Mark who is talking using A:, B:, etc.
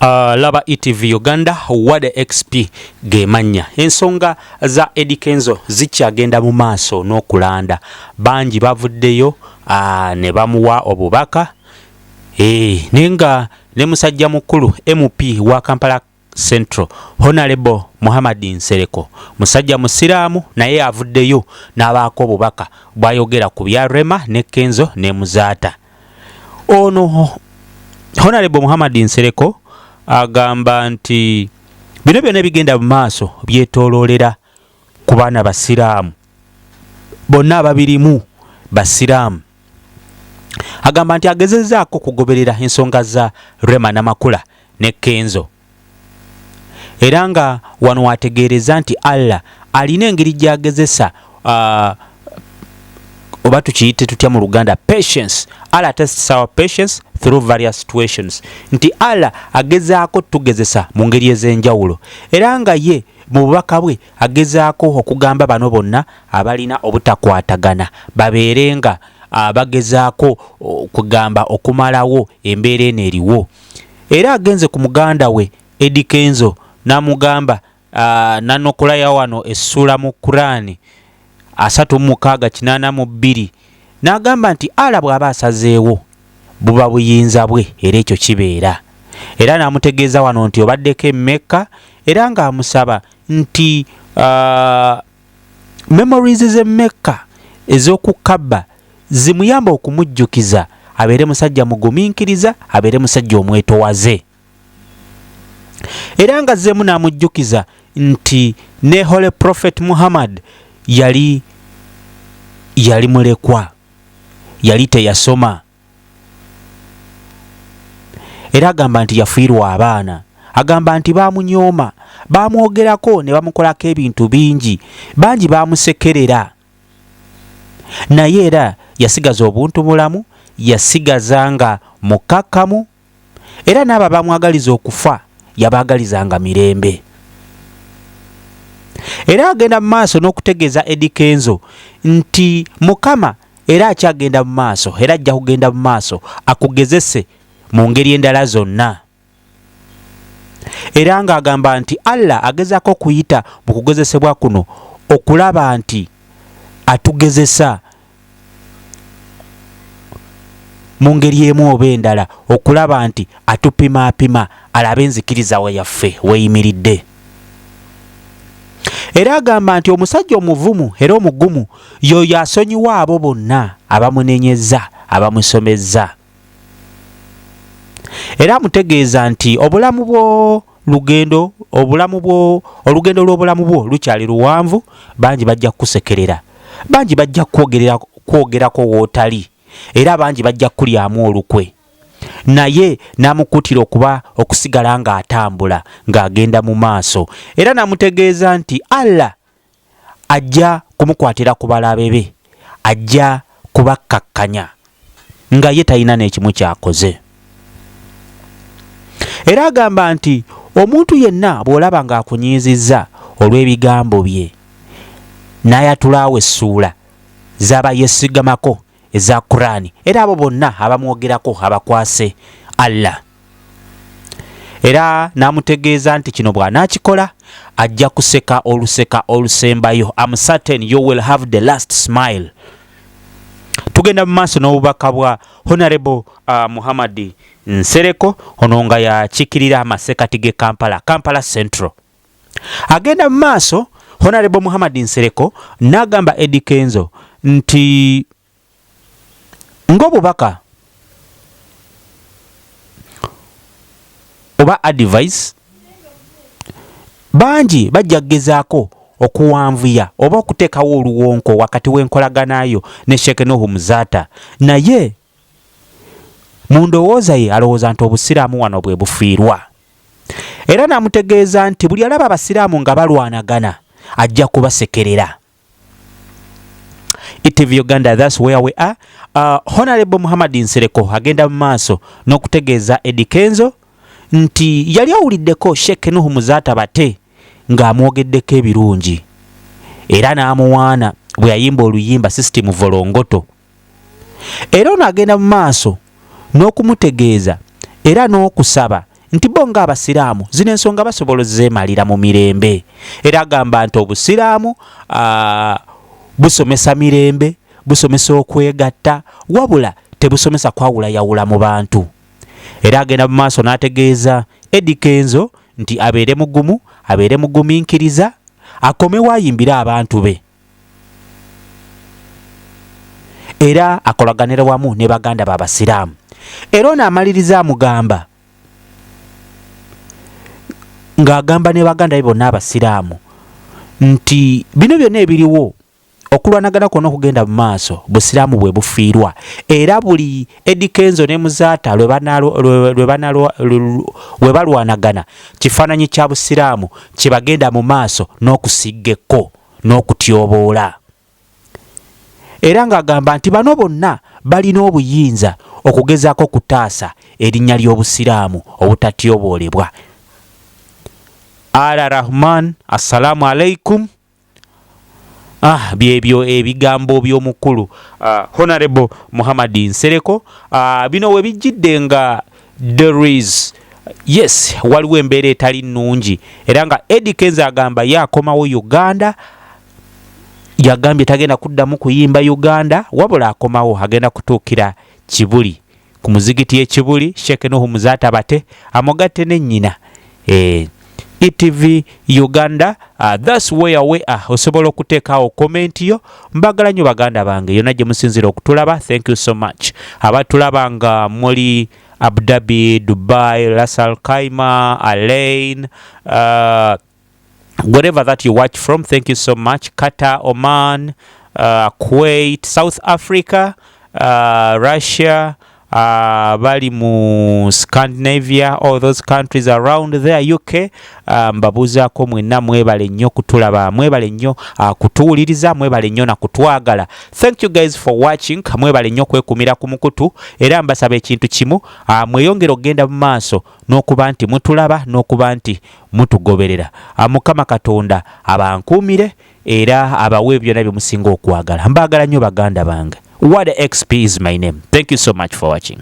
A: Laba ETV Uganda, Wade XP gemannya. Ensonga za Eddy Kenzo zikyagenda mu maaso n'okulanda. Bangi bavuddeyo ne bamuwa obubaka. Naye nga ne musajja mukulu MP wa Kampala Central Honorable Muhammad Nsereko musajja musiraamu naye avuddeyo n'abaako obubaka bw'ayogera ku bya Rema ne Kenzo ne Muzaata. Ono Honorable Muhammad Nsereko agamba nti bino byonna ebigenda mu maaso byetooloolera ku baana basiraamu bonna ababirimu basiraamu. Agamba nti agezezzaako okugoberera ensonga za Rema Namakula ne Kenzo era nga wano wategeereza nti Allah alina engeri gy'agezesa, oba tukiyite tutya mu Luganda, patience. Allah tests our patience through various situations, nti Allah agezaako tugezesa mu ngeri ez'enjawulo. Era nga ye mu bubaka bwe agezaako okugamba bano bonna abalina obutakwatagana babeere nga bagezaako okugamba okumalawo embeera eno eriwo. Era agenze ku muganda we Eddy Kenzo n'amugamba, n'anokolayo wano essuula mu Kuraani 36:82, n'agamba nti Allah bw'aba asazeewo buba buyinza bwe era ekyo kibeera. Era n'amutegeeza wano nti obaddeko e Mecca, era ng'amusaba nti memories z'e Mecca ez'okukabba zimuyamba okumujjukiza abeere musajja mugumiikiriza, abeere musajja omwetowaze. Era nga azzeemu n'amujjukiza nti ne Holy Prophet Muhammad yali mulekwa, yali teyasoma, era agamba nti yafiirwa abaana. Agamba nti baamunyooma, baamwogerako ne bamukolako ebintu bingi, bangi baamusekerera, naye era yasigaza obuntu bulamu, yasigaza nga mukkakkamu, era n'abo abamwagaliza okufa yabaagalizanga mirembe. Era agenda mu maaso n'okutegeeza Eddy Kenzo nti Mukama era akyagenda mu maaso, era ajja kugenda mu maaso akugezese mu ngeri endala zonna. Era ng'agamba nti Allah agezaako okuyita mu kugezesebwa kuno okulaba nti atugezesa mu ngeri emu oba endala, okulaba nti atupimaapima alabe enzikiriza yaffe weeyimiridde. Era agamba nti omusajja omuvumu era omugumu y'oyo asonyiwa abo bonna abamunenyezza, abamusomezza. Era amutegeeza nti obulamu bwo lugendo, obulamu bwo, olugendo lw'obulamu bwo lukyali luwanvu, bangi bajja kukusekerera, bangi bajja kwogerako w'otali, era bangi bajja kukulyamu olukwe. Naye n'amukuutira okusigala ng'atambula ng'agenda mu maaso. Era n'amutegeeza nti Allah ajja kumukwatira ku balabe be, ajja kubakkakkanya nga ye talina n'ekimu ky'akoze. Era agamba nti omuntu yenna bw'olaba ng'akunyiizizza olw'ebigambo bye n'ayatulaawo essuula z'aba yeesigamako eza Kuraani, era abo bonna abamwogerako abakwase Allah. Era n'amutegeeza nti kino bw'anaakikola ajja kuseka oluseka olusembayo. I'm certain you will have the last smile. Tugenda mu maaso n'obubaka bwa Honorable Muhammad Nsereko, ono nga yakiikirira amasekati g'e Kampala, Kampala Central. Agenda mu maaso Honorable Muhammad Nsereko n'agamba Eddy Kenzo nti ng'obubaka oba advice, bangi bajja kugezaako okuwanvuya oba okuteekawo oluwonko wakati w'enkolaganayo ne Sheikh Nuhu Muzaata, naye mu ndowooza ye alowooza nti obusiraamu wano bwe bufiirwa. Era n'amutegeeza nti buli alaba abasiraamu nga balwanagana ajja kubasekerera. ETV Uganda, that's where we are. Honorable Muhammad Nsereko agenda mu maaso n'okutegeeza Eddy Kenzo nti yali awuliddeko Sheikh Nuhu Muzaata Bate ng'amwogeddeko ebirungi, era n'amuwaana bwe yayimba oluyimba System Volongoto. Era ono agenda mu maaso n'okumutegeeza era n'okusaba nti bo ng'Abasiraamu zino ensonga basobola ozeemalira mu mirembe. Era agamba nti Obusiraamu busomesa mirembe, busomesa okwegatta, wabula tebusomesa kwawulayawula mu bantu. Era agenda mu maaso n'ategeeza Eddy Kenzo nti abeere mugumu, abeere mugumiikiriza, akomewo ayimbire abantu be era akolaganire wamu ne baganda be Abasiraamu. Era ono amaliriza amugamba ng'agamba ne baganda be bonna Abasiraamu nti bino byonna ebiriwo, okulwanagana kwonna okugenda mu maaso, Busiraamu bwe bufiirwa. Era buli Eddy Kenzo ne Muzaata lwe balwanagana, kifaananyi kya Busiraamu kye bagenda mu maaso n'okusiiga ekko n'okutyoboola. Era ng'agamba nti bano bonna balina obuyinza okugezaako okutaasa erinnya ly'Obusiraamu obutatyoboolebwa. Ala Rahman, assalamu alaikum. Byebyo ebigambo by'omukulu Honorable Muhammad Nsereko. Bino we bijjidde nga there is, yes, waliwo embeera etali nnungi, era nga Eddy Kenzo agamba ye akomawo Uganda. Yagambye tagenda kuddamu kuyimba Uganda, wabula akomawo agenda kutuukira Kibuli ku muzigiti y'e Kibuli, Sheikh Nuhu Muzaata Bate amugatte ne nnyina. ETV Uganda, that's where we are. Osobola okuteekawo comment yo. Mbagala nnyo baganda bange yonna gye musinzira okutulaba. Thank you so much abatulaba nga muli Abu Dhabi, Dubai, Ras Al Khaimah, Al Ain, wherever that you watch from, thank you so much. Qatar, Oman, Kuwait, South Africa, Russia, bali mu Scandinavia, all those countries around there, UK, mbabuuzaako mwenna. Mwebale nnyo kutulaba, mwebale nnyo kutuwuliriza, mwebale nnyo na kutwagala. Thank you guys for watching. Mwebale nnyo kwekumira ku mukutu. Era mbasaba ekintu kimu, mweyongere okugenda mu maaso n'okuba nti mutulaba n'okuba nti mutugoberera. Mukama Katonda abankuumire era abawe byonna bye musinga okwagala. Mbaagala nnyo baganda bange. What XP is my name. Thank you so much for watching.